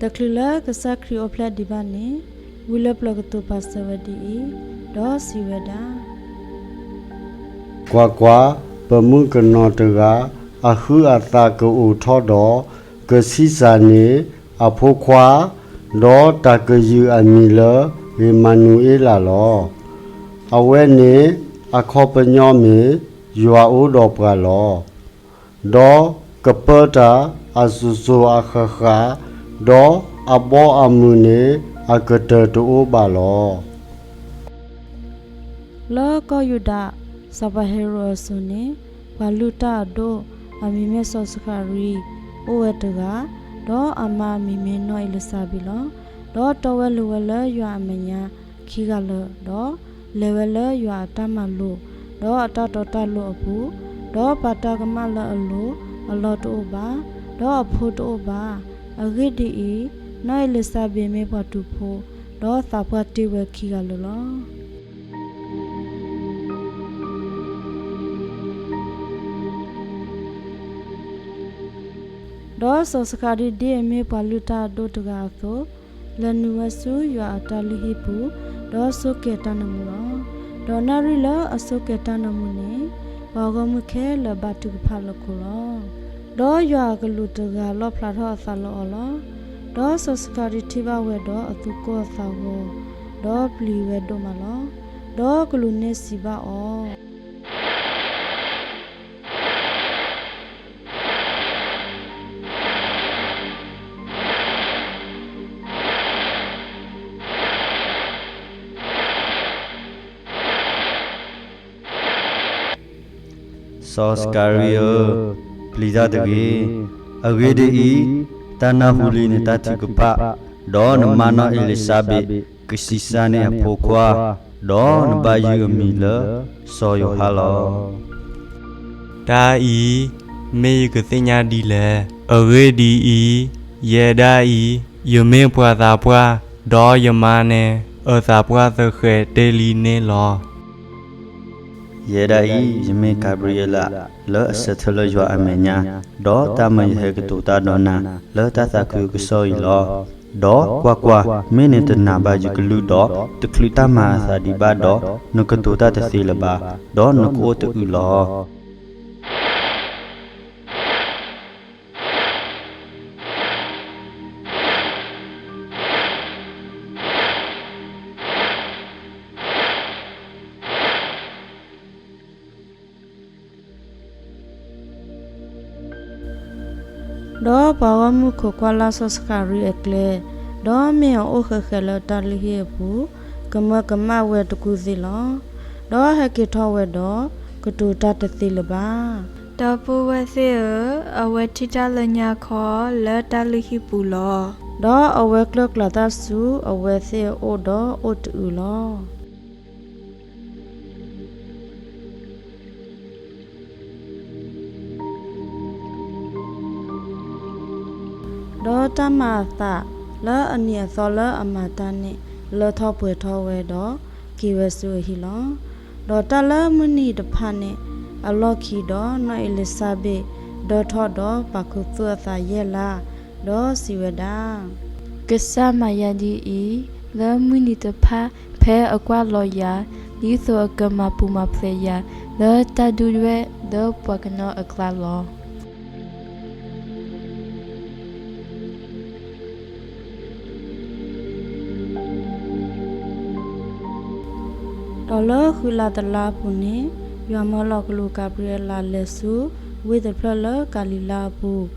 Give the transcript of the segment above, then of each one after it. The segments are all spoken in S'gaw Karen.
တချုးလၢကစၢ်ခရံာ်အိၣ်ဖျဲၣ်ဒံးဘၣ်န့ၣ်, ဝံလၢပျၢၤကတိၤပာ်စၢၤဝဲဒ်အံၤ, ဒီးစံးဝဲဒၣ်, ကွၢ်ကွၢ်, ပမုၣ်ကနီၤတဂၤ အဟုးအသးကအိၣ်ထီၣ်ဒီး ကဆံးစၢ်န့ၢ်အဖိခွါ, ဒီးတၢ်ကယုၢ်အမံၤလၢ အ့မၤနူၤအ့လးလီၤ. အဝဲန့ၣ်အခီပညီမ့ၢ် ယွၤအိၣ်ဒီးပှၤလီၤ. ဒီးကပၢတၢ်အစိၤစိၤအဃၣ်ဃၣ်, ဒီးအဘီအမုၢ်န့ၣ် အကတၢၢ်တအိၣ်ဘၣ်လီၤ. လၢကီၢ်ယူဒၤ စီၤပၤဟ့ၤရိာ်အစိၤန့ၣ်, ပှၤလုၢ်တၢ်အဒိၣ် အမံၤမ့ၢ်စီၤစဃၤရံ အိၣ်ဝဲတဂၤ, ဒီးအမါအမံၤမ့ၢ်နီၢ်အ့လံၤစဘ့းလီၤ. ဒီးတီဝဲလိၤဝဲလၢယွၤအမဲာ်ညါခံဂၤလၢာ်, ဒီးလဲၤဝဲလၢယွၤအတၢ်မၤလိာ် ဒီးအတၢ်တီတၢ်လိၤအပူၤ, ဒီးပာ်တၢ်ကမၣ်လၢအလိၤအလီၢ်တအိၣ်ဘၣ်, ဒီးအဖိတအိၣ်ဘၣ်. အဂ့ၢ်ဒ်အံၤ, နီၢ်အ့လံၤစဘ့းမ့ၢ်ပှၤတူာ်ဖိ, ဒီးသးပှၢ်တ့ၢ်ဝဲခံဂၤလၢာ်လီၤ. ဒီးစီၤစဃၤရံ ဒ်အမ့ၢ်ပှၤလုၢ်တၢ်အဒိၣ်တဂၤအသိး, လဲၤနုာ်ဝဲဆူယွၤအတၢ်လုၢ်ဟံၣ်ပူၤ, ဒီးဆိၣ်ကဲၤတၢ်နၢမူလီၤ. ဒီးနၣ်ရံၣ်လၢအဆိၣ်ကဲၤတၢ်နၢမူန့ၣ်, ပှၤဂီၢ်မုၢ်ခဲလၢာ်ဘါထုကဖၣ်လၢခိလီၤ. ဒီးယွၤအကလူးတဂၤလီၣ်ဖျါထီၣ်အသးလၢအီၤလီၤ. ဒီးစီၤစဃၤရံထံၣ်ဘၣ်ဝဲဒီးအသူၣ်ကိၢ်အသးဂီၤ, ဒီးပျံၤဝဲဒိၣ်မးလီၤ. ဒီးကလူးန့ၣ်စံးဘၣ်အီၤ စီၤစကၤရံဧၢ, ပျံၤတၢ်တဂ့ၤ. အဂ့ၢ်ဒ်အံၤ, တၢ်နၢ်ဟူလံနတၢ်ထုကဖၣ်, ဒီးနမါနီၢ်အ့လံၤစဘ့း ကဆံးစၢ်န့ၢ်အဖိခွါ, ဒီးနဘၣ်ယုၢ်အမံၤလၢစီၤယိၤဟၣ်လီၤ. တၢ်အံၤ မ့ၢ်ယကသ့ၣ်ညါဒ်လဲၣ်. အဂ့ၢ်ဒ်အံၤ, ယဲဒၣ်အံၤ ယမ့ၢ်ပှၤသးပှၢ်, ဒီးယမါန့ၣ် အသးပှၢ်သဃဲးတ့ၢ်လံန့ၣ်လီၤ. ယဲဒၣ်အံၤ ယမ့ၢ်ကၤဘြံၤအ့လး လၢအဆၢထၢၣ်လၢယွၤအမဲာ်ညါ, ဒီးတၢ်မၤယဟဲကတိၤတၢ်ဒီးနၤ လၢတၢ်သးခုကစီၣ်အံၤလီၤ. ဒီးကွၢ်ကွၢ်, မ့ၢ်နတနာ်ဘၣ်ယကလုၢ်ဒီး တချုးတၢ်မၤအသးဒံးဘၣ်ဒီး, နကတိၤတၢ်တသ့လၢၤဘၣ်, ဒီးနကအိၣ်တအုးလီၤ. ဒီးပှၤဂီၢ်မုၢ်ခိးကွၢ်လၢ်စီၤစကၤရံအကျဲ, ဒီးမ့ၢ်အအိၣ်ဃဲးဃဲးလၢတၢ်လုၢ်ဟံၣ်အပူၤ, ကမၢကမၣ်ဝဲတကူၢ်သ့ၣ်လီၤ. ဒီးဟဲက့ၤထီၣ်ဝဲဒီး, ကတိၤတၢ်တသ့လၢၤဘၣ်. ဒီပုၢ်ဝဲၢ်သ့ၣ်ဧၢ, အဝဲထံၣ်တၢ်လၢညါခီလၢတၢ်လုၢ်ဟံၣ်ပူၤလီၤ. ဒီးအဝဲကျၢၢ်ကျၢ်တၢ်ဆူအဝဲသ့ၣ်အအိၣ်ဒီးအိၣ်တအုးလီၤ. ဒီးတၢ်မၤအသးလၢအနံၤအသီလၢအမၤတၢ်န့ၣ် လၢထီၣ်ပှဲၤထီၣ်ဝဲဒီး က့ၤဝဲဆူအဟံၣ်လီၤ. ဒီးတၢ်လၢမုၢ်နံၤတဖၣ်န့ၣ် အလီၢ်ခံဒီး နီၢ်အ့လံၤစဘ့း ဒၢထီၣ်ဒီးပာ်ခူသူၣ်အသးယဲၢ်လါ, ဒီးစံးဝဲဒၣ်, ကစၢ်မၤယၤဒ်အံၤ, လၢမုၢ်နံၤတဖၣ် ဖဲအကွၢ်လီၤယၤ, ဒ်သိးအကမၤပူၤမၤဖျဲးယၤ လၢတၢ်ဒုၣ်ဒွဲၣ်လၢပှၤကညီအကျါလီၤ. ဒီးလၢဃုလါတလါအပူၤန့ၣ်, ယွၤမၢလီၤကလူးကၤဘြံၤအ့လး လဲၤဆူဝ့ၢ်တဖျၢၣ်လၢကၤလံၤလါအပူၤ,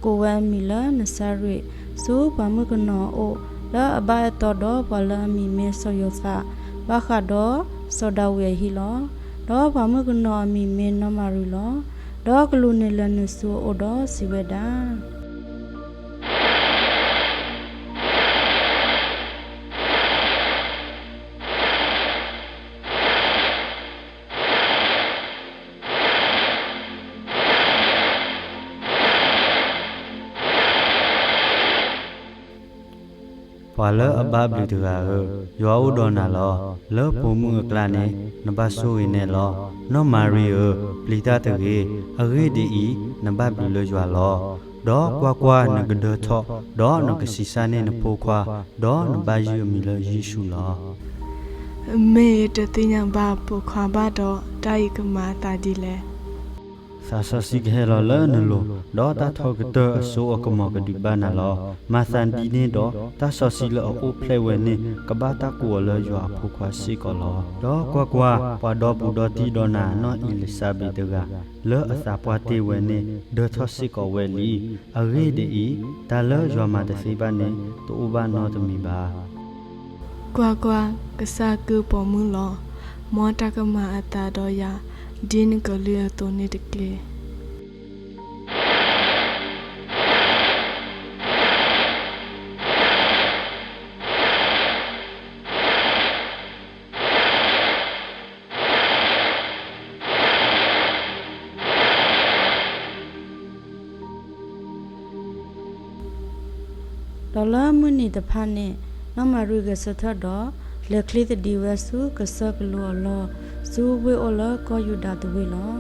ကိးဝဲအမံၤလၢနစၤရ့း, ဆူပှၤမုၣ်ကနီၤအအိၣ်, လၢအဘၣ်အဲၣ်တီဒီးပှၤလၢအမံၤမ့ၢ်စီၤယိၤသး, ဘၣ်ဃးဒီးစီၤဒၤဝံးအဟံၣ်လီၤ. ဒီးပှၤမုၣ်ကနီၤအမံၤမ့ၢ်နီၢ်မၤရံလီၤ. ဒီးကလူးန့ၣ်လဲၤနုာ်ဆူအအိၣ်ဒီးစံးဝဲဒၣ် ပှၤလၢအဘၣ်ဘျုးတဂၤဧၢ, ယွၤအိၣ်ဒီးနၤလီၤ. လၢပိာ်မုၣ်အကျါန့ၣ် နဘၣ်ဆိၣ်ဂ့ၤနဲၣ်လီၤ. နီၢ်မၤရံဧၢ, ပျံၤတၢ်တဂ့ၤ. အဂ့ၢ်ဒ်အံၤ, နဘၣ်ဘျုးလၢယွၤလီၤ. ဒီးကွၢ်ကွၢ်, နကဒၢထီၣ်, ဒီးနကဆံးစၢ်န့ၢ်နဖိခွါ, ဒီးနဘၣ်ယုၢ်အမံၤလၢယ့ၣ်ၡူးလီၤ. မ့ၢ်တသ့ၣ်ညါဘၣ်ပိာ်ခွါဘၣ်ဒီး, တၢ်အံၤကမၤအသးဒ်လဲၣ်. သးစီဆှံကဟဲလီၤလၢနလိၤ, ဒီးတၢ်ထီကတၢၢ်အစိအကမီၤကဒုးဘၣ်နၤလီၤ. မၤသးဒ်န့ၣ်ဒီး, တၢ်စီဆှံလၢအအိၣ်ဖျဲၣ်ဝဲန့ၣ် ကဘၣ်တၢ်ကူးအီၤလၢယွၤအဖိခွါစ့ၢ်ကီးလီၤ. ဒီးကွၢ်ကွၢ်, ပှၤဒီဘူးဒီတံၢ်ဒီးနၤနီၢ်အ့လံၤစါဘ့းတဂၤ, လၢအသးပှၢ်တ့ၢ်ဝဲန့ၣ် ဒၢထီၣ်စ့ၢ်ကီးဝဲလံ. အဂ့ၢ်ဒ်အံၤ, တၢ်လၢယွၤမၤတသ့ဘၣ်န့ၣ် တအိၣ်ဘၣ်နီတမံၤဘၣ်. ကွၢ်ကွၢ်, ကစၢ်ကပိာ်မုၣ်လီၤ. မ်တၢ်ကမၤအသးဒီးယၤ, ဒ်နကလုၢ်အသိးန့ၣ်တက့ၢ်. ဒီးလၢမုၢ်နံၤတဖၣ်န့ၣ်, နီၢ်မၤရံဂဲၤဆၢထၢၣ်ဒီး, လဲၤချ့သဒံးဝဲဆူကစၢၢ်ကလိအလီၢ်, ဆူဝ့ၢ်အိၣ်လၢကီၢ်ယူဒၤတဝ့ၢ်လီၤ.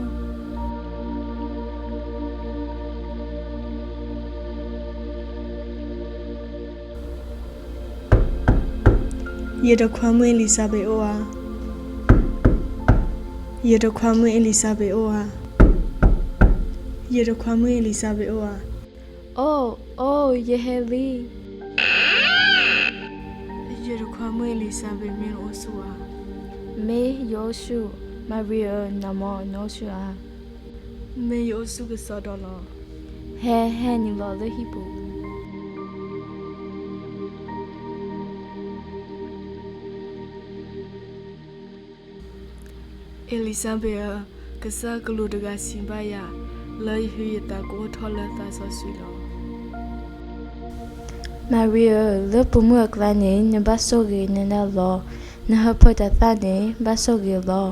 ယတခွါမုၣ်အ့လံၤစါဘ့းအိၣ်ဧါ. ယတခွါမုၣ်အ့လံၤစါဘ့းအိၣ်ဧါ. ယတခွါမုၣ်အ့လံၤစါဘ့းအိၣ်ဧါ. အိၣ်, အိၣ်, ယဟဲလံ. ယတခွါမုၣ်အ့လံၤစါဘ့း မ့ၢ်နအိၣ်ဆူၣ်ဧါ. မ့ၢ်ယအိၣ်ဆူၣ်, မၤရံဧၢ, နၤမ့ၢ်နအိၣ်ဆူၣ်ဧါ. မ့ၢ်ယအိၣ်ဆူၣ်ကစီဒီလီၤ. ဟဲ, ဟဲနုာ်လီၤလၢဟံၣ်ပူၤ. အ့လံၤစါဘ့းဧၢ, ကစၢ်ကလူးတဂၤစံးဘၣ်ယၤ, လၢယဟုယသးကအိၣ်ထီၣ်လၢသးစီဆှံလီၤ. မၤရံဧၢ, လၢပိာ်မုၣ်အကျါန့ၣ် နဘၣ်ဆိၣ်ဂ့ၤနဒၣ်လီၤ. နဟၢဖၢတၢ်သၣ်န့ၣ် ဘၣ်ဆိၣ်ဂ့ၤလီၤ.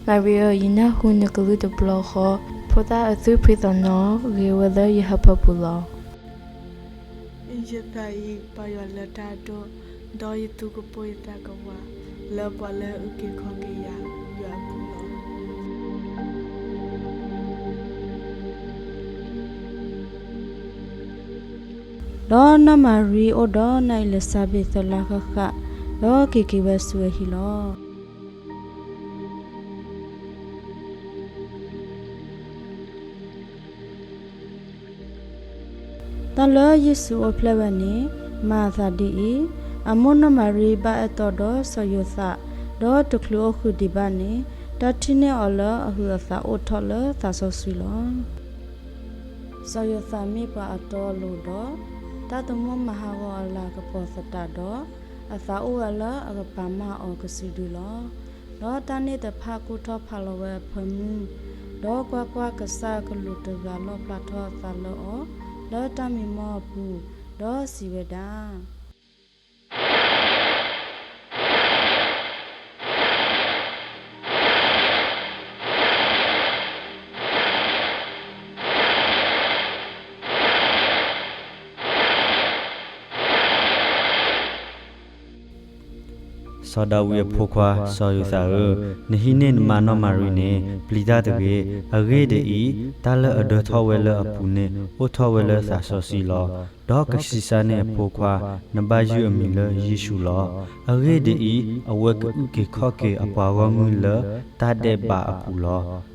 မၤရံဧၢ, ယနၢ်ဟူနကလုၢ်တဘျီဃီ, ဖိသၣ်အသွံၣ်ဖှံသးညီဂ့ၤဝဲလၢယဟၢဖၢပူၤလီၤ. ယသးအံၤပာ်ယွၤလၢတၢ်အဒိၣ်, ဒီးယသူကပိာ်ယသးကဝး, လၢပှၤလၢအအုၣ်က့ၤခီၣ်က့ၤယၤ, ယွၤအပူၤလီၤ. ဒီးနီၢ်မၤရံအိၣ်ဒီးနီၢ်အ့လံၤစါဘ့းသၢလါဃၣ်ဃၣ်, ဒီးက့ၤက့ၤဝဲဆူအဟံၣ်လီၤ. တၢ်လၢယ့ၣ်ၡူးအိၣ်ဖျဲၣ်ဝဲန့ၣ် မၤအသးဒ်အံၤ, အမိၢ်နီၢ်မၤရံဘၣ်အဲၣ်တီဒီးစီၤယိၤသး, ဒီးတချုးအိၣ်ဃုာ်ဒံးဘၣ်န့ၣ်, တၢ်ထံၣ်န့ၢ်အီၤလၢအဟုးအသးအိၣ်ထီၣ်လၢသးစီဆှံလီၤ. စီၤယိၤသးမ့ၢ်ပှၤအတီအလိၤဒီး, တၢ်သမူမၤဟးဂီၤအလၤကပီၤသတးဒီး, အသးအိၣ်ဝဲလၢအကပာ်မၢ်အီၤကစုဒုလီၤ. ဒီးတၢ်န့ၣ်တဖၣ်ကူၣ်ထီၣ်ဖးလီၤဝဲအဖၢမုၢ်, ဒီးကွၢ်ကွၢ်, ကစၢ်အကလူးတဂၤလီၣ်ဖျါထီၣ်အသးလၢအီၤ, လၢတၢ်မံမီၢ်အပူၤ, ဒီးစံးဝဲဒၣ် စီၤဒၤဝံးအဖိခွါစီၤယိၤသးဧၢ, နဟံးန့ၢ်နမါနီၢ်မၤရံန့ၣ် ပျံၤတၢ်တဂ့ၤ. အဂ့ၢ်ဒ်အံၤ, တၢ်လၢအဒၢထီၣ်ဝဲလၢအပူၤန့ၣ် အိၣ်ထီၣ်ဝဲလၢသးစီဆှံလီၤ. ဒီးကဆံးစၢ်န့ၢ်အဖိခွါ, နဘၣ်ယုၢ်အမံၤလၢယ့ၣ်ၡူးလီၤ. အဂ့ၢ်ဒ်အံၤ, အဝဲကအုၣ်က့ၤခီၣ်က့ၤအပှၤဂီၢ်မုၢ်လၢတၢ်ဒဲးဘးအပူၤလီၤ.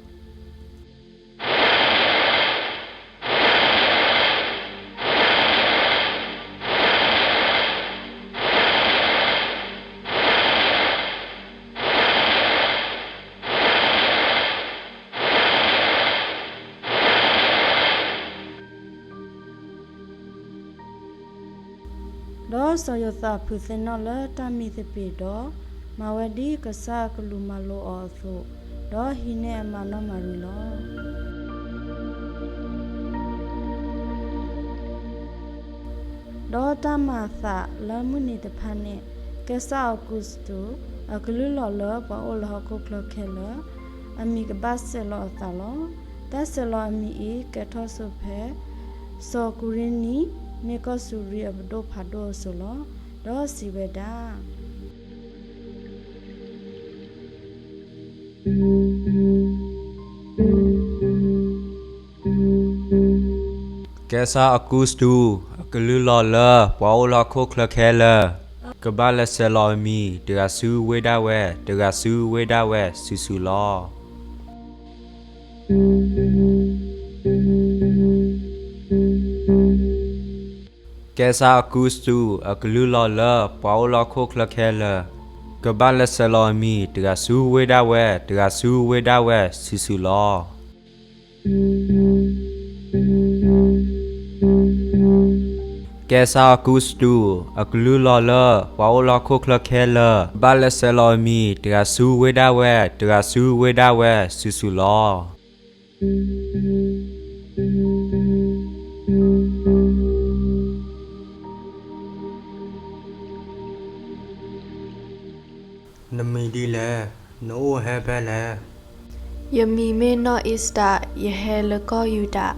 ဒီးစီၤယိၤသးဖုးသ့ၣ်နီၣ်လၢတၢ်မံသပ့ၤဒီး, မၤဝဲဒ်ကစၢ်အကလူးမၤလိာ်အီၤအသိး, ဒီးဟံးန့ၢ်အမါနီၢ်မၤရံလီၤ. ဒီးတၢ်မၤအသးလၢမုၢ်နံၤတဖၣ်န့ၣ်, ကဲစၢ်အီကူးစတူး အကလုၢ်လီၤလၢပှၤအိၣ်လၢဟီၣ်ခိၣ်ချၢခဲလၢာ်, အမံၤကဘၣ်ဆဲးလီၤအသးလီၤ. တၢ်ဆဲးလီၤအမံၤအံၤ ကဲထီၣ်ဆိဖဲ စီၤကူရ့နံ, မ့ၢ်ကီၢ်စူၤရံအပဒိၣ်ဖးဒိၣ်အစိၤလီၤ. ဒီးစံးဝဲဒၣ် က ကဲစၢ်အကူစတူး အကလုၢ်လီၤလၢ ပှၤအိၣ်လၢဟီၣ်ခိၣ်ချၢခဲလၢာ် ကဘၣ်လဲၤဆဲးလီၤအမံၤ တဂၤဆူဝ့ဒၣ်ဝဲ, တဂၤဆူဝ့ဒၣ်ဝဲစုာ်စုာ်လီၤ. ကဲစၢ်အကူစတူး အကလုၢ်လီၤလၢ ပှၤအိၣ်လၢဟီၣ်ခိၣ်ချၢခဲလၢာ် ကဘၣ်လဲၤဆဲးလီၤအမံၤ တဂၤဆူဝ့ဒၣ်ဝဲ, တဂၤဆူဝ့ဒၣ်ဝဲစုာ်စုာ်လီၤ. ကဲစၢ်အကူစတူး အကလုၢ်လီၤလၢ ပှၤအိၣ်လၢဟီၣ်ခိၣ်ချၢခဲလၢာ် ကဘၣ်လဲၤဆဲးလီၤအမံၤ တဂၤဆူဝ့ဒၣ်ဝဲ, တဂၤဆူဝ့ဒၣ်ဝဲစုာ်စုာ်လီၤ. နမံၤဒ်လဲၣ်, နအိၣ်ဟဲဖဲလဲၣ်. ယမံၤမ့ၢ်နီၢ်အ့စတၢ်, ယဟဲလၢကီၢ်ယူဒၤ.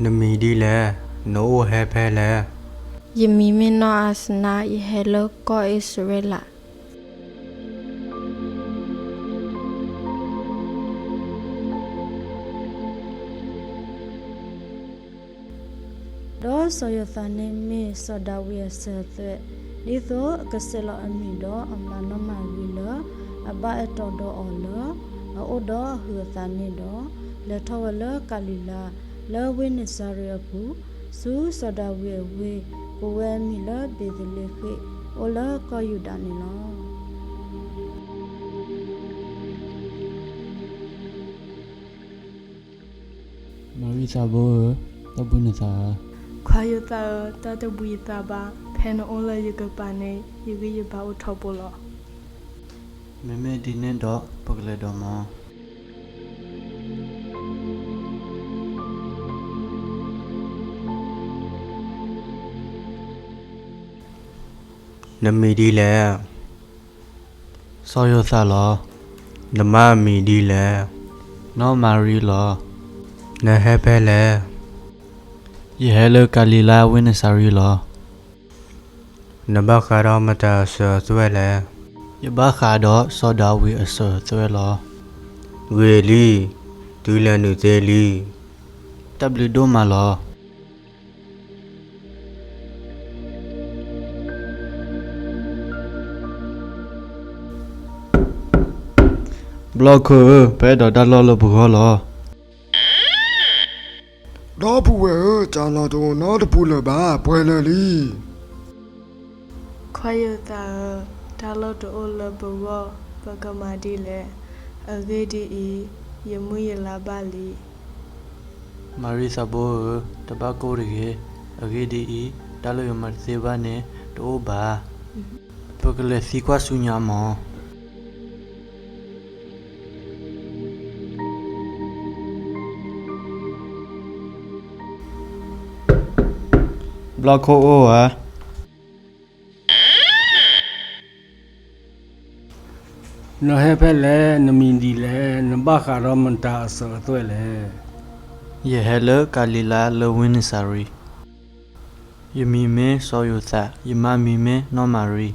နမံၤဒ်လဲၣ်, နအိၣ်ဟဲဖဲလဲၣ်. ယမံၤမ့ၢ်နီၢ်အၤစနါ, ယဟဲလၢကီၢ်အံၣ်စရ့လး. ဒီးစီၤယိၤသးန့ၣ်မ့ၢ်စီၤဒၤဝံးအစၢၤအသွဲၣ်, ဒ်သိးအကဆဲးလီၤအမံၤဒီးအမါနီၢ်မၤရံလၢ အဘၣ်အဲၣ်တီဒီးအီၤလၢ အအိၣ်ဒီးအဟုးအသးန့ၣ်ဒီး, လဲၤထီၣ်ဝဲလၢကၤလံၤလါ လၢဝ့ၢ်နစၤရ့းအပူၤ, ဆူစီၤဒၤဝံးအဝ့ၢ်, ကိးဝဲအမံၤလၢဘ့းသလ့ဃ့ၣ်, အိၣ်လၢကီၢ်ယူဒၤန့ၣ်လီၤ. မၤရံသးဘိဧၢ, တၢ်ဘှံးနသးဧါ. ခွါယိၤသးဧၢ, တၢ်တဘှံးယသးဘၣ်. ဖဲနအိၣ်လၢယကပၤန့ၣ် ယဂံၢ်ယဘါအိၣ်ထီဘိလီၤ. မ့မ့ၢ်ဒ်န့ၣ်ဒီး ပကလဲၤဒီးမၢ်. နမံၤဒ်လဲၣ်. စီၤယိၤသးလီၤ. နမါအမံၤဒ်လဲၣ်. နီၢ်မၤရံလီၤ. နဟဲဖဲလဲၣ်. ယဟဲလၢကၤလံၤလါဝ့ၢ်နစၤရ့းလီၤ. နဘၣ်ဃးဒီးမတၤအစၢၤအသွဲၣ်လဲၣ်. ယဘၣ်ဃးဒီးစီၤဒၤဝံးအစၢၤအသွဲၣ်လီၤ. ဂ့ၤလံ, တုၤလဲၤနုာ်သ့လံ. တၢ်ဘျုးဒိၣ်မးလီၤ. ဘျီခိၣ်ဧၢ, ပအဲၣ်ဒိးတၢ်လီၢ်လၢပဂီၢ်လီၤ. ဒီပုၢ်ဝဲၢ်ဧၢ, တၢ်လီၢ်တအိၣ်နီတပူၤလၢၤဘၣ်, ပှဲၤလၢာ်လံ. ခွါယိၤသးဧၢ, တၢ်လီၢ်တအိၣ်လၢပဂီၢ်, ပကမၤဒ်လဲၣ်. အဂ့ၢ်ဒ်အံၤ, ယမုၢ်ယလါဘၣ်လံ. မၤရံသးဘိဧၢ, တဘၣ်ကိၢ်တဂ့ၤ. အဂ့ၢ်ဒ်အံၤ, တၢ်လၢယမၤတသ့ဘၣ်န့ၣ် တအိၣ်ဘၣ်. ပကလဲၤသံကွၢ်ဆူညါမၢ်. ဘျီခိၣ်အိၣ်ဧါ. နဟဲဖဲလဲၣ်, နမံၤဒ်လဲၣ်, နဘၣ်ဃးဒီးမတၤအစၢၤအသွဲၣ်လဲၣ်. ယဟဲလၢကၤလံၤလါလၢဝ့ၢ်နစၤရ့း. ယမံၤမ့ၢ်စီၤယိၤသး, ယမါမံၤမ့ၢ်နီၢ်မၤရံ,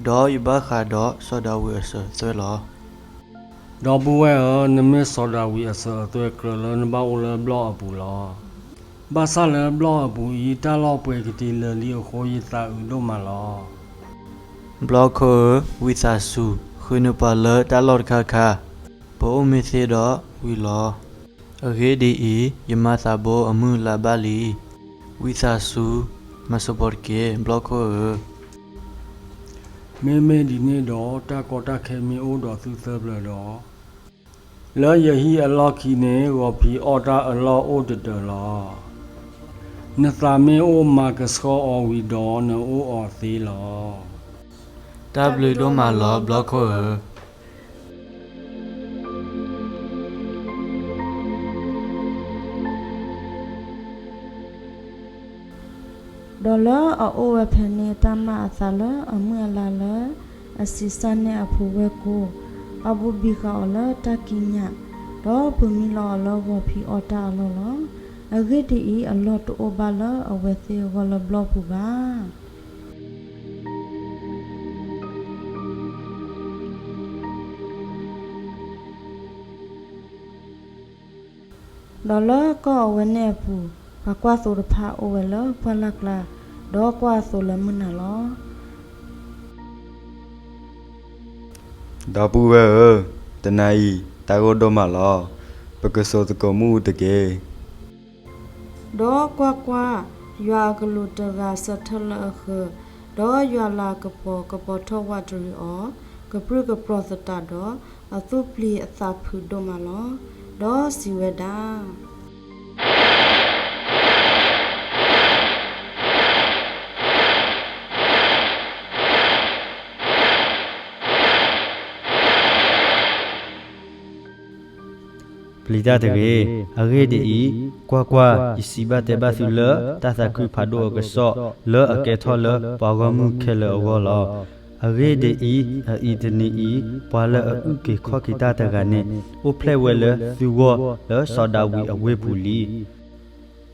ဒီးယဘၣ်ဃးဒီးစီၤဒၤဝံးအစၢၤအသွဲၣ်လီၤ. ဒီပုၢ်ဝဲၢ်ဧၢ, နမ့ၢ်စီၤဒၤဝံးအစၢၤအသွဲၣ်ကြၢးလၢနဘၣ်အိၣ်လၢဘျီၣ်အပူၤလီၤ. ဘၣ်ဆၣ်လၢဘျီၣ်အပူၤအံၤ တၢ်လီၢ်ပှဲၤကတံာ်လၢာ်လံအဃိ ယသးအုးဒိၣ်မးလီၤ. ဘျီခိၣ်ဧၢ, ဝံသးစူၤ, ဃုန့ၢ်ပှၤလၢတၢ်လီၢ်တခါခါ, ပအိၣ်မ့ၢ်သ့ဒီးဝံၤလီၤ. အဂ့ၢ်ဒ်အံၤ, ယမၤသးဘိအမုၢ်အလါဘၣ်လံ. ဝံသးစူၤ, မၤစၢၤပှၤတက့ၢ်, ဘျီခိၣ်ဧၢ. မ့မ့ၢ်ဒ်န့ၣ်ဒီး တၢ်ကီတၢ်ခဲမ့ၢ်အိၣ်ဒီးသုသၢပျၢၤဒီး, လၢယဟံၣ်အလီၢ်ခံန့ၣ် ဂီၤဖံးအီၣ်တၢ်အလီၢ်အိၣ်တတၢၤလီၤ. နသးမ့ၢ်အိၣ်မၤကဆှီအီၤဝံၤဒီး နအိၣ်အီၤသ့လီၤ. တၢ်ဘျုးဒိၣ်မးလီၤ ဘျီခိၣ်ဧၢ. ဒီးလၢအအိၣ်ဝဲဖဲန့ၣ် တၢ်မၤအသးလၢအမုၢ်အလါလၢ အဆံးစၢ်န့ၢ်အဖိဝဲၢ်ကိာ်, အဘူးဘံဃာ်အီၤလၢတၢ်ကံးညာ်, ဒီးပၢၤမံလီၤအီၤလၢဂီၤဖံးအီၣ်တၢ်အလီၢ်လီၤ. အဂ့ၢ်ဒ်အံၤ, အလီၢ်တအိၣ်ဘၣ်လၢအဝဲသ့ၣ်အဂီၢ်လၢဘျီၣ်ပူၤဘၣ်. ဒီး ဒီးလၢကီၢ်အဝဲန့ၣ်အပူၤ, ပှၤကွၢ်သိတဖၣ်အိၣ်ဝဲလၢပှၢ်လၢ်ကျါ, ဒီးကွၢ်အသိလၢမုၢ်နၤလီၤ. ဒီပုၢ်ဝဲၢ်ဧၢ, တနၤအံၤတၢ်ဂီၢ်ဒိၣ်မးလီၤ. ပကစိာ်သကိးမ့ၣ်အူတက့ၢ်. ဒီးကွၢ်ကွၢ်, ယွၤအကလူးတဂၤဆၢထၢၣ်လၢအဃၢၤ, ဒီးယွၤလၤကပီၤကပီၤထီၣ်ဝးတရံးအီၤ, ကပြုၢ်ကပြီၤသတးဒီး, အသူၣ်ပျံၤအသးဖုးဒိၣ်မးလီၤ. ဒီးစံးဝဲဒၣ် ပျံၤတၢ်တဂ့ၤ. အဂ့ၢ်ဒ်အံၤ, ကွၢ်ကွၢ်, ယစံးဘၣ်တဲဘၣ်သုလၢတၢ်သးခုဖးဒိၣ်အကစီၣ်, လၢအကဲထီၣ်လၢပှၤဂီၢ်မုၢ်ခဲလၢာ်အဂီၢ်လီၤ. အဂ့ၢ်ဒ်အံၤ, အအံၤတနံၤအံၤ, ပှၤလၢအအုၣ်က့ၤခီၣ်က့ၤတၢ်တဂၤန့ၣ်, အိၣ်ဖျဲၣ်ဝဲလၢသုဂီၢ်လၢစီၤဒၤဝံးအဝ့ၢ်ပူၤလံ.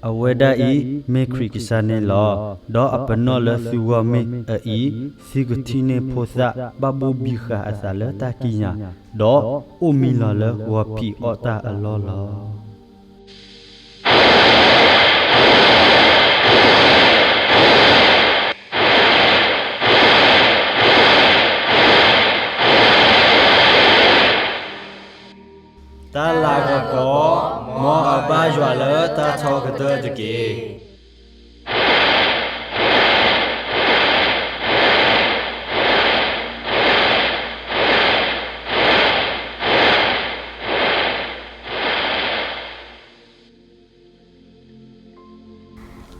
အဝဲဒၣ်အံၤမ့ၢ်ခရံာ်ကစၢ်န့ၣ်လီၤ. ဒီးအပနီၣ်လၢသုဂီၢ်မ့ၢ်အအံၤ, သုကထံၣ်န့ၢ်ဖိသၣ်ဘၣ်ဘိၣ်ဘံဃာ်အသးလၢတၢ်ကံးညာ်, ဒီးအိၣ်မံလီၤလၢဂီၤဖံးအီၣ်တၢ်အလီၢ်လီၤ. တၢ်လၤကပီၤ, မ်အဘါယွၤလၢတၢ်ထီကတၢၢ်တက့ၢ်.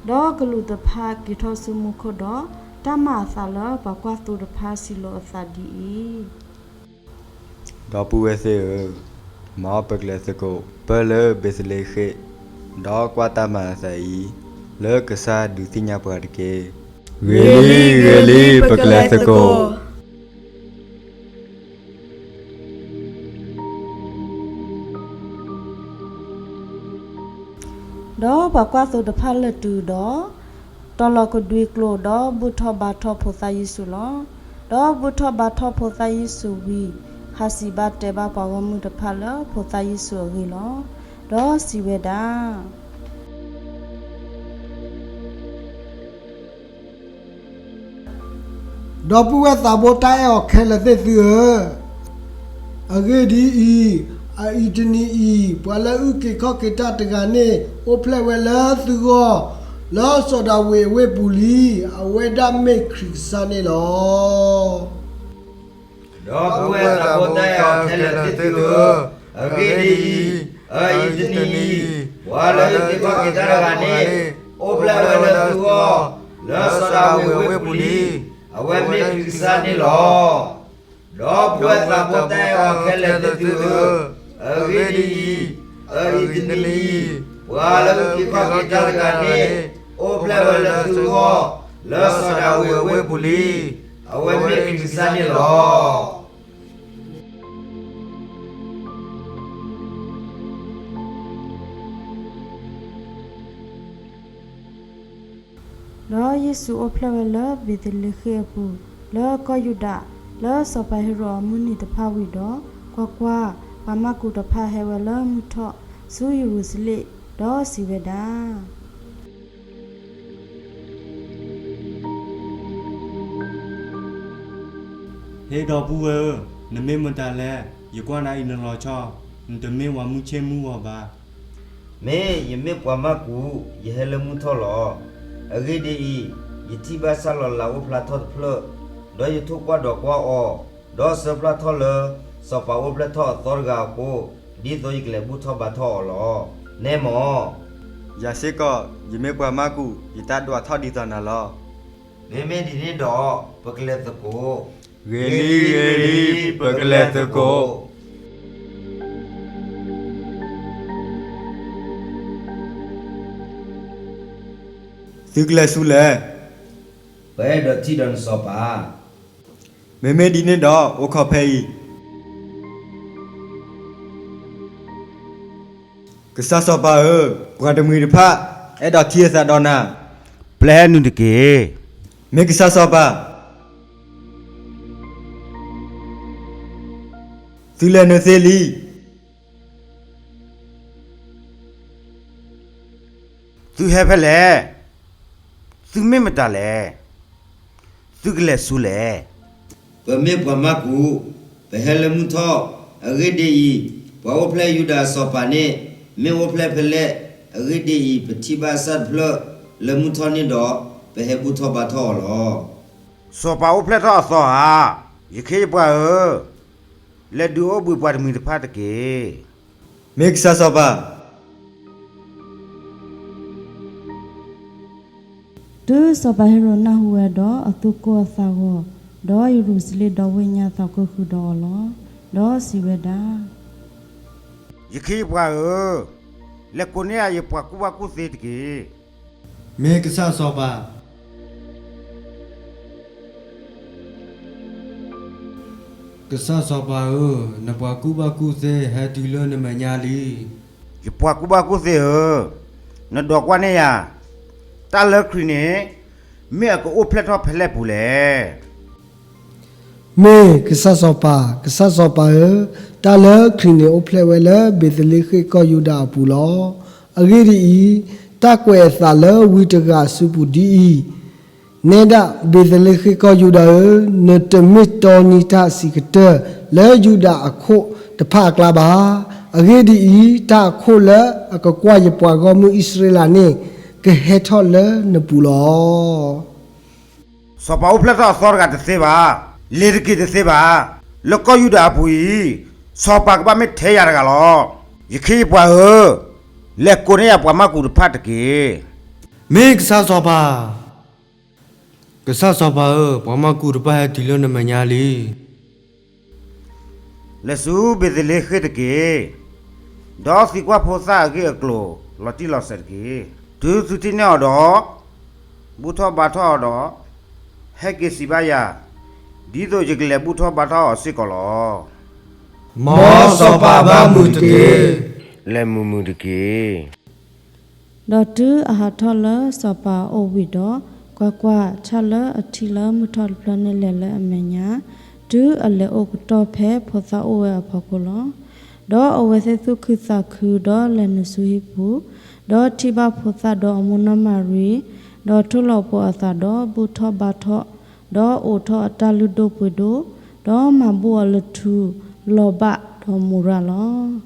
ဒီးကလူးတဖၣ်က့ၤထီၣ်ဆူမူခိၣ်ဒီး, တၢ်မၤအသးလၢပှၤကွၢ်သိတဖၣ်စံးလီၤအသးဒ်အံၤ, ဒီပုၢ်ဝဲၢ်သ့ၣ်ဧၢ, မ်ပကလဲၤသကိးပၢၢ်လၢဘ့းသလ့ဃ့ၣ်, ဒီးကွၢ်တၢ်မၤအသးအံၤ, လၢကစၢ်ဒုးသ့ၣ်ညါပှၤတက့ၢ်. ဂ့ၤလံ, ဂ့ၤလံ, ပကလဲၤသကိး. ဒီးပှၤကွၢ်သိတဖၣ်လဲၤတုၤဒီး, တီၤလီၤကဒွံကျိာ်ဒီးဘူၣ်ထီၣ်ဘါထီၣ်ဖိသၣ်ယ့ၣ်ၡူးလီၤ. ဒီးဘူၣ်ထီၣ်ဘါထီၣ်ဖိသၣ်ယ့ၣ်ၡူးဝံၤ, ဟးစံးဘၣ်တဲဘၣ်ပှၤဂီၢ်မုၢ်တဖၣ်လၢဖိသၣ်ယ့ၣ်ၡူးအဂ့ၢ်လီၤ. ဒီးစံးဝဲဒၣ် ဒီပုၢ်ဝဲၢ်သးဘိတၢ်အဲၣ်အီၤခဲလၢာ်သ့ၣ်သုဧၢ, အဂ့ၢ်ဒ်အံၤ, အအံၤတနံၤအံၤ, ပှၤလၢအုၣ်က့ၤခီၣ်က့ၤတၢ်တဂၤန့ၣ်, အိၣ်ဖျဲၣ်ဝဲလၢသုဂီၢ်, လၢစီၤဒၤဝံးအဝ့ၢ်ပူၤလံ. အဝဲဒၣ်မ့ၢ်ခရံာ်ကစၢ်န့ၣ်လီၤ. ဒီပုၢ်ဝဲၢ်သးဘိတၢ်အဲၣ်အီၤခဲလၢာ်သ့ၣ်သုဧၢ, အဂ့ၢ်ဒ်အံၤ, အအံၤတနံၤအံၤ, ပှၤလၢအုၣ်က့ၤခီၣ်က့ၤတၢ်တဂၤန့ၣ်, အိၣ်ဖျဲၣ်ဝဲလၢသုဂီၢ်, လၢစီၤဒၤဝံးအဝ့ၢ်ပူၤလံ. အဝဲမ့ၢ်ခရံာ်ကစၢ်န့ၣ်လီၤ. ဒီပုၢ်ဝဲၢ်သးဘိတၢ်အဲၣ်အီၤခဲလၢာ်သ့ၣ်သုဧၢ, အဂ့ၢ်ဒ်အံၤ, အအံၤတနံၤအံၤ, ပှၤလၢအုၣ်က့ၤခီၣ်က့ၤတၢ်တဂၤန့ၣ်, အိၣ်ဖျဲၣ်ဝဲလၢသုဂီၢ်, လၢစီၤဒၤဝံးအဝ့ၢ်ပူၤလံ. အဝဲမ့ၢ်ခရံာ်ကစၢ်န့ၣ်လီၤ. ဒီးယ့ၣ်ၡူးအိၣ်ဖျဲၣ်ဝဲလၢဘ့းသလ့ဃ့ၣ်အပူၤ, လၢကီၢ်ယူဒၤ, လၢစီၤပၤဟ့ၤရိာ်အမုၢ်နံၤတဖၣ်ဝံၤဒီး, ကွၢ်ကွၢ်, ပှၤမၢ်ကူးတဖၣ်ဟဲဝဲလၢမုၢ်ထီၣ်ဆူယရူၤၡလ့ၣ်, ဒီးစံးဝဲဒၣ် ဟ့ၣ်ဒီပုၢ်ဝဲၢ်ဧၢ, နမ့ၢ်မတၤလဲၣ်. ယကွၢ်နၤအံၤနလီၤဆီ, နတမ့ၢ်ပှၤမုၢ်ဆ့ၣ်မုၢ်ဂီၤဘၣ်. မ့ၢ်ယမ့ၢ်ပှၤမၢ်ကူး, ယဟဲလၢမုၢ်ထီၣ်လီၤ. အဂ့ၢ်ဒ်အံၤ, ယထံၣ်ဘၣ်ဆၣ်လီၤလးအိၣ်ဖျါထီၣ်တဖျၢၣ်, ဒီးယထိၣ်ကွၢ်ဒီးကွၢ်အီၤ, ဒီးစၢဖျါထီၣ်လၢစီၤပၤအိၣ်ဖျဲၣ်ထီၣ်အသီတဂၤအဃိ, ဒ်သိးယကလဲၤဘူၣ်ထီၣ်ဘါထီၣ်အီၤလီၤ. နဲမၢ် ယၤစ့ၢ်ကီး, ယမ့ၢ်ပှၤမၢ်ကူး, ယတၢ်ဒွးထီၣ်ဒ်သိးနၤလီၤ. မ့မ့ၢ်ဒ်န့ၣ်ဒီး, ပကလဲၤသကိး. ဂ့ၤလံ, ဂ့ၤလံ, ပကလဲၤသကိး. သုကလဲၤဆူလဲၣ်. ပအဲၣ်ဒိးထံၣ်ဒီးနစီၤပၤ. မ့မ့ၢ်ဒ်န့ၣ်ဒီး, အိၣ်ခိးဖဲအံၤ. ကစၢ်စီၤပၤဧၢ, ပှၤတမှံၤတဖၣ်အဲၣ်ဒိးထံၣ်အသးဒီးနၤ. ပျဲနုာ်တက့ၢ်. မ့ၢ်ကစၢ်စီၤပၤ, သုလဲၤနုာ်သ့လံ. သုဟဲဖဲလဲၣ်, သုမ့ၢ်မတၤလဲၣ်, သုကလဲၤဆူလဲၣ်. ပမ့ၢ်ပှၤမၢ်ကူး, ပဟဲလၢမုၢ်ထီၣ်, အဂ့ၢ်ဒ်အံၤ, ပှၤအိၣ်ဖျဲၣ်ယူဒၤအစီၤပၤန့ၣ် မ့ၢ်အိၣ်ဖျဲၣ်ဖဲလဲၣ်, အဂ့ၢ်ဒ်အံၤ, ပထံၣ်ဘၣ်အစၢ်တဖျၢၣ်လၢမုၢ်ထီၣ်န့ၣ်ဒီး, ပဟဲဘူၣ်ထီၣ်ဘါထီၣ်အီၤလီၤ. စီၤပၤအိၣ်ဖျဲၣ်ထီၣ်အသီဧါ. ယခ့ယပှၤဧၢ, လဲၤဒုးအိၣ်ဘှံးပှၤတမှံၤတဖၣ်တက့ၢ်. မ့ၢ်ကစၢ်စီၤပၤ. တုၤစီၤပၤဟ့ရိာ်နၢ်ဟူဝဲဒီး, အသူၣ်ကိၢ်အသးဂီၤ, ဒီးယရူၤၡလ့ၣ်ဒီဝ့ၢ်ညါသးကိၢ်ဃုာ်ဒီးအီၤလီၤ. ဒီးစံးဝဲဒၣ်, ယခ့ယပှၤဧၢ, လဲၤကိးန့ၢ်ယၤယပှၤကူၣ်ဘၣ်ကူၣ်သ့တက့ၢ်. မ့ၢ်ကစၢ်စီၤပၤ. ကစၢ်စီၤပၤဧၢ, နပှၤကူၣ်ဘၣ်ကူၣ်သ့ဟဲတုၤလၢနမဲာ်ညါလံ. ယပှၤကူၣ်ဘၣ်ကူၣ်သ့ဧၢ, နဒိးကွၢ်န့ၢ်ယၤ, တၢ်လၢခရံာ်န့ၣ် မ့ၢ်အကအိၣ်ဖျဲၣ်ထီၣ်ဖဲလဲၣ်ပူၤလဲၣ်. မ့ၢ်ကစၢ်စီၤပၤ. ကစၢ်စီၤပၤဧၢ, တၢ်လၢခရံာ်န့ၣ်အိၣ်ဖျဲၣ်ဝဲလၢဘ့းသလ့ဃ့ၣ်ကီၢ်ယူဒၤအပူၤလီၤ. အဂ့ၢ်ဒ်အံၤ, တၢ်ကွဲးအသးလၢဝံတဂၤအစုပူၤဒ်အံၤ, နဲဒၣ် ဘ့းသလ့ဃ့ၣ်ကီၢ်ယူဒၤဧၢ, နတမ့ၢ်တီနံၤတၢ်စံးကတၢၢ်လၢယူဒၤအခိၣ်တဖၣ်အကျါဘၣ်. အဂ့ၢ်ဒ်အံၤ, တၢ်အခိၣ်လၢအကကွၢ်ယပှၤဂီၢ်မုၢ်အံၣ်စရ့လးန့ၣ် ကဟဲထီၣ်လၢနပူၤလီၤ. စီၤပၤအိၣ်ဖျဲၣ်ထီၣ်အသီတဂၤတသ့ဘၣ်, လဲၤတက့ၤတသ့ဘၣ်. လၢကီၢ်ယူဒၤအပူၤအံၤ, စီၤပၤကဘၣ်မ့ၢ်ထဲယၤတဂၤလီၤ. ယခ့ယပှၤဧၢ, လဲၤကိးန့ၢ်ယၤပှၤမၢ်ကူးတဖၣ်တက့ၢ်. မ့ၢ်ကစၢ်စီၤပၤ. ကစၢ်စီၤပၤဧၢ, ပှၤမၢ်ကူးတဖၣ်ဟဲတုၤလၢနမဲာ်ညါလံ. လဲၤဆူဘ့းသလ့ဃ့ၣ်တက့ၢ်, ဒီးသံကွၢ်ဖိသၣ်အဂ့ၢ်အကျိၤလီၤတံၢ်လီၤဆဲးတက့ၢ်. တုၤသုထံၣ်န့ၢ်အီၤဒီး, ဘူၣ်ထီၣ်ဘါထီၣ်အီၤဒီး, ဟဲက့ၤစံးဘၣ်ယၤ, ဒ်သိးယကလဲၤဘူၣ်ထီၣ်ဘါထီၣ်အီၤစ့ၢ်ကီးလီၤ. မ်စီၤပၤဘၣ်မုာ်တက့ၢ်. လဲၤမုာ်မုာ်တက့ၢ်. ဒီးတုၤအဟးထီၣ်လၢစီၤပၤအအိၣ်ဝံၤဒီး, ကွၢ်ကွၢ်, ဆၣ်လၢအထံၣ်လၢမုၢ်ထီၣ်တဖျၢၣ်န့ၣ်လဲၤလၢအမဲာ်ညါ, တုၤအလဲၤအိၣ်ကတီၢ်ဖဲဖိသၣ်အိၣ်ဝဲအဖီခိၣ်လီၤ. ဒီးအဝဲသ့ၣ်သူၣ်ခုသးခုဒီးလဲၤနုာ်ဆူဟံၣ်ပူၤ, ဒီးထံၣ်ဘၣ်ဖိသၣ်ဒီးအမိၢ်နီၢ်မၤရံ, ဒီးထိၣ်လီၤပှီၤအသးဒီးဘူၣ်ထီၣ်ဘါထီၣ်, ဒီးအိးထီၣ်အတၢ်လုၢ်ဒိၣ်ပှ့ၤဒိၣ်, ဒီးမၤဘူၣ်အီၤလၢထူ, လီၤဘၣ်ဒီးမူၤရၤလီၤ.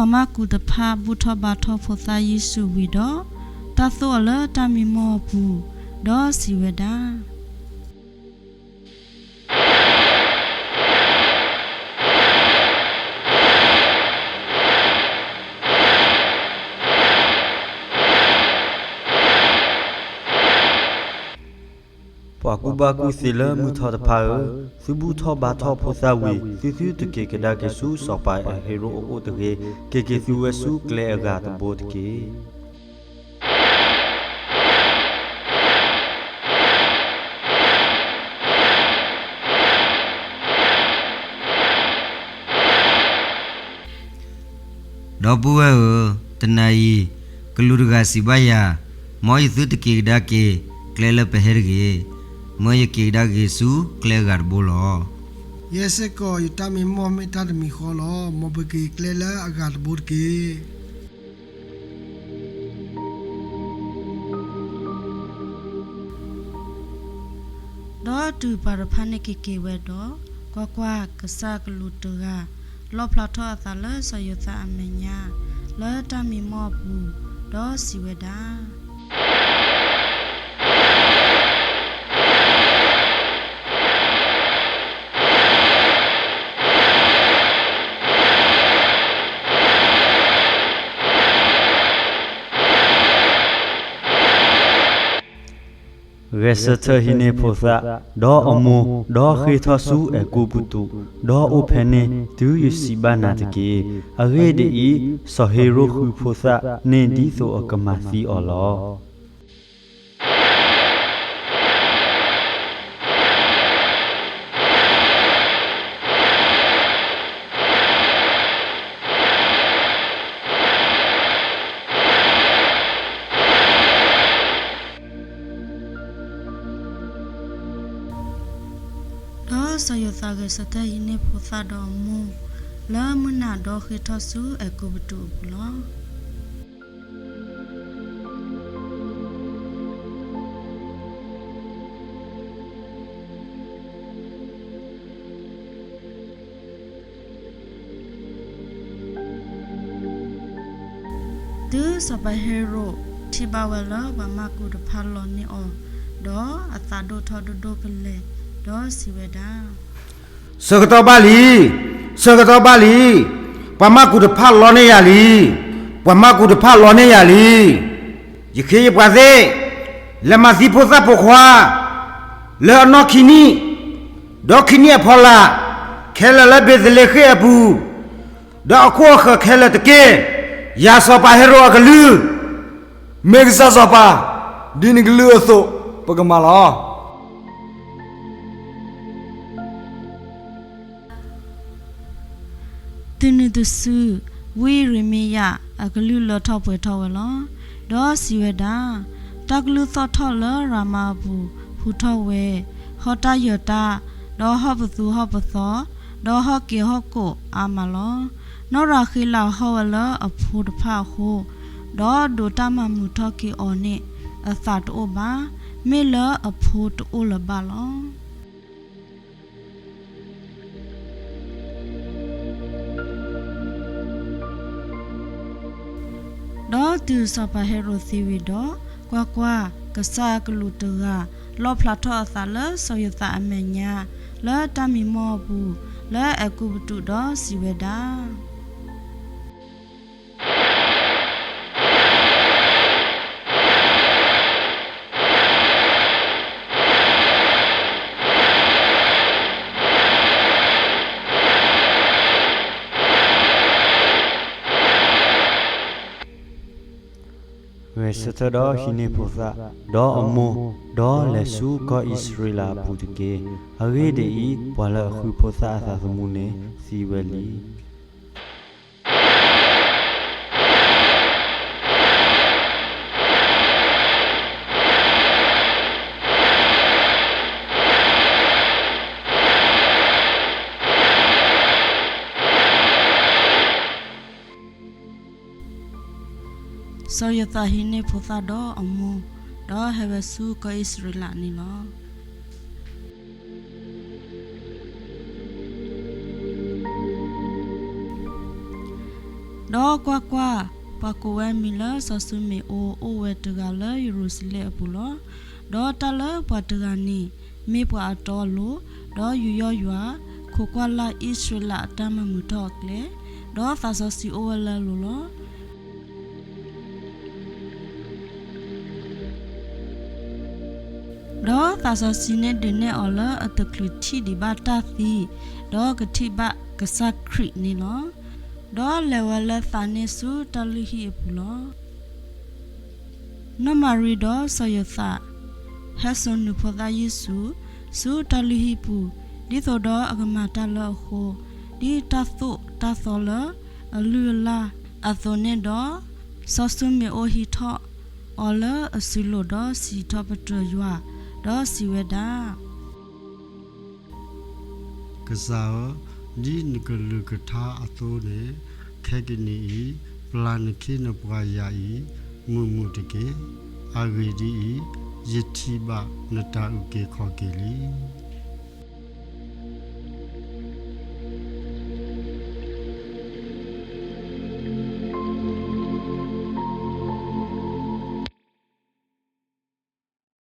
ဒီးပှၤမၢ်ကူးတဖၣ်ဘူၣ်ထီၣ်ဘါထီၣ်ဖိသၣ်ယ့ၣ်ၡူးဝံၤဒီး, တၢ်သိၣ်အီၤလၢတၢ်မံမီၢ်အပူၤ, ဒီးစံးဝဲဒၣ်, ပှၤကူၣ်ဘၣ်ကူၣ်သ့လၢမုၢ်ထီၣ်တဖၣ်ဧၢ, သုဘူၣ်ထီၣ်ဘါထီၣ်ဖိသၣ်ဝံၤ, သုသုတက့ၤကဒါက့ၤဆူစီၤပၤ ဟ့ရိၣ်အအိၣ်တဂ့ၤ, က့ၤက့ၤသုဝဲဆူကျဲအဂၤတဘိတက့ၢ်. ဒီပုၢ်ဝဲၢ်ဧၢ, တနၤအံၤ, ကလူးတဂၤစံးဘၣ်ယၤ, မ်ယသုတက့ၤကဒါက့ၤကျဲလၢပဟဲတဂ့ၤ, မၢယက့ၤကဒါက့ၤဆူကျဲအဂၤတဘိလီၤ. ယဲစ့ၢ်ကီးယတၢ်မံမီၢ်မ့ၢ်တၢ်တမံၤဃီလီၤ. မ်ပက့ၤကျဲလၢအဂၤတဘိတက့ၢ်. ဒီးတုၤပှၤတဖၣ်န့ၣ်က့ၤက့ၤဝဲဒီး, ကွၢ်ကွၢ်, ကစၢ်အကလူးတဂၤ လီၣ်ဖျါထီၣ်အသးလၢစီၤယိၤသးအမဲာ်ညါ, လၢတၢ်မံမီၢ်အပူၤ, ဒီးစံးဝဲဒၣ်, ဂဲၤဆၢထၢၣ်ဟံးန့ၢ်ဖိသၣ်, ဒီးအမိၢ်, ဒီးဃ့ၢ်ထီၣ်ဆူအဲၤကူပတူး, ဒီးအိၣ်ဖဲန့ၣ်တုၤယစံးဘၣ်နၤတက့ၢ်. အဂ့ၢ်ဒ်အံၤ, စီၤဟ့ရိၣ်ဃုဖိသၣ်န့ၣ်ဒ်သိးအကမၤသံအီၤလီၤ. ဒီးစီၤယိၤသးဂဲၤဆၢထၢၣ်ဟံးန့ၢ်ဖိသၣ်ဒီးအမိၢ်, လၢမုၢ်နၤဒီးဃ့ၢ်ထီၣ်ဆူအဲၤကူပတူးအပူၤလီၤ. တုၤစီၤပၤဟ့ရိၣ်ထံၣ်ဘၣ်ဝဲလၢပှၤမၢ်ကူးတဖၣ်လီန့ၢ်အီၤ, ဒီးအသးဒိၣ်ထီၣ်ဒိၣ်ဒိၣ်ကလဲာ်, ဒီးစံးဝဲဒၣ်, ဆၢကတီၢ်ဘၣ်လံ, ဆၢကတီၢ်ဘၣ်လံ, ပှၤမၢ်ကူးတဖၣ်လီန့ၢ်ယၤလံ, ပှၤမၢ်ကူးတဖၣ်လီန့ၢ်ယၤလံ. ယခ့ယပှၤသ့ၣ်, လဲၤမၤသံဖိသၣ်ပိာ်ခွါ လၢအနီၢ်ခံနံၣ်, ဒီးခံနံၣ်အဖီလာ်, ခဲလၢာ်လၢဘ့းသလ့ဃ့ၣ်အပူၤ, ဒီးအခိၣ်အဃၢၤခဲလၢာ်တက့ၢ်. ယၤစီၤပၤဟ့ရိၣ်အကလုၢ်, မ့ၢ်ကစၢ်စီၤပၤ, ဒ်နကလုၢ်အသိး, ပကမၤလီၤ. တုၤနုၤတစု, ဝံယံးရမံယၤအကလုၢ်လၢထီၣ်ပှဲၤထီၣ်ဝဲလီၤ. ဒီးစံးဝဲဒၣ်, တၢ်ကလုၢ်သီၣ်ထီၣ်လၢရၤမၤအပူၤဟူထီၣ်ဝဲ, ဟီၣ်တၢ်ယၢၤတၢ်, ဒီးဟီၣ်ပသူဟီၣ်ပသီ, ဒီးဟီၣ်က့ၤဟီၣ်ကိးအါမးလီၤ. နီၢ်ရၤဃ့လးဟီၣ်ဝဲလၢအဖိတဖၣ်အဃိ, ဒီးဒိးတၢ်မၤမုာ်ထီၣ်က့ၤအီၤန့ၣ်အသးတအိၣ်ဘၣ်, မ့ၢ်လၢအဖိတအိၣ်လၢၤဘၣ်လီၤ. ဒီးတုၤစီၤပၤဟ့ရိၣ်သံဝံၤဒီး, ကွၢ်ကွၢ်, ကစၢ်အကလူးတဂၤ လီၣ်ဖျါထီၣ်အသးလၢစီၤယိၤသးအမဲာ်ညါ, လၢတၢ်မံမီၢ်အပူၤ, လၢအဲၤကူပတူးဒီးစံးဝဲဒၣ်, ဂဲၤဆၢထၢၣ်ဒီးဟံးန့ၢ်ဖိသၣ်, ဒီးအမိၢ်, ဒီးလဲၤဆူကီၢ်အံၣ်စရ့လးအပူၤတက့ၢ်. အဂ့ၢ်ဒ်အံၤ, ပှၤလၢအဃုဖိသၣ်အသးသမူန့ၣ်သံဝဲလံ. စီၤယိၤသးဟံးန့ၢ်ဖိသၣ်ဒီးအမိၢ်, ဒီးဟဲဝဲဆူကီၢ်အံၣ်စရ့လးန့ၣ်လီၤ. ဒီးကွၢ်ကွၢ်, ပှၤကိးဝဲအမံၤလၢစီၤၡူမ့ၤအိ အိၣ်ဝဲတဂၤလၢယရူၤၡလ့ၣ်အပူၤလီၤ. ဒီးတၢ်လၢပှၤတဂၤန့ၣ် မ့ၢ်ပှၤအတီအလိၤ, ဒီးယူးယီၣ်ယွၤ, ခိးကွၢ်လၢ်အံၣ်စရ့လးအတၢ်မၤမုာ်ထီၣ်အကျဲ, ဒီးသးစီဆှံအိၣ်ဝဲလၢအလိၤလီၤ. ဒီးသးစီဆှံန့ၣ်ဒုးနဲၣ်အီၤလၢအတချုးထံၣ်ဒံးဘၣ်တၢ်သံ, ဒီးကထံၣ်ဘၣ်ကစၢ်ခရံာ်န့ၣ်လီၤ. ဒီးလဲၤဝဲလၢသးန့ၣ်ဆူတၢ်လုၢ်ဟံၣ်အပူၤလီၤ. နီၢ်မၤရံဒီးစီၤယိၤသး ဟဲစိာ်နုာ်ဖိသၣ်ယ့ၣ်ၡူး ဆူတၢ်လုၢ်ဟံၣ်ပူၤ, ဒ်သိးဒီးအကမၤတၢ်လၢအဃိ, ဒ်တၢ်သိၣ်တၢ်သီလၢအလုၢ်အလၢ်အသိးန့ၣ်ဒီး, စီၤၡူမ့ၤအိဟံးထီၣ်အီၤလၢအစုလိၤ, ဒီးစံးထီၣ်ပတြၢၤယွၤ, ဒီးစံးဝဲဒၣ် ကစၢ်ဧၢ, ဒ်နကလုၢ်ကထါအသိးန့ၣ်, ခဲကနံၣ်အံၤ, ပျၢ်နခ့နပှၤယၤအံၤ မုာ်မုာ်တက့ၢ်. အဂ့ၢ်ဒ်အံၤ, ယထံၣ်ဘၣ်နတၢ်အုၣ်က့ၤခီၣ်က့ၤလံ.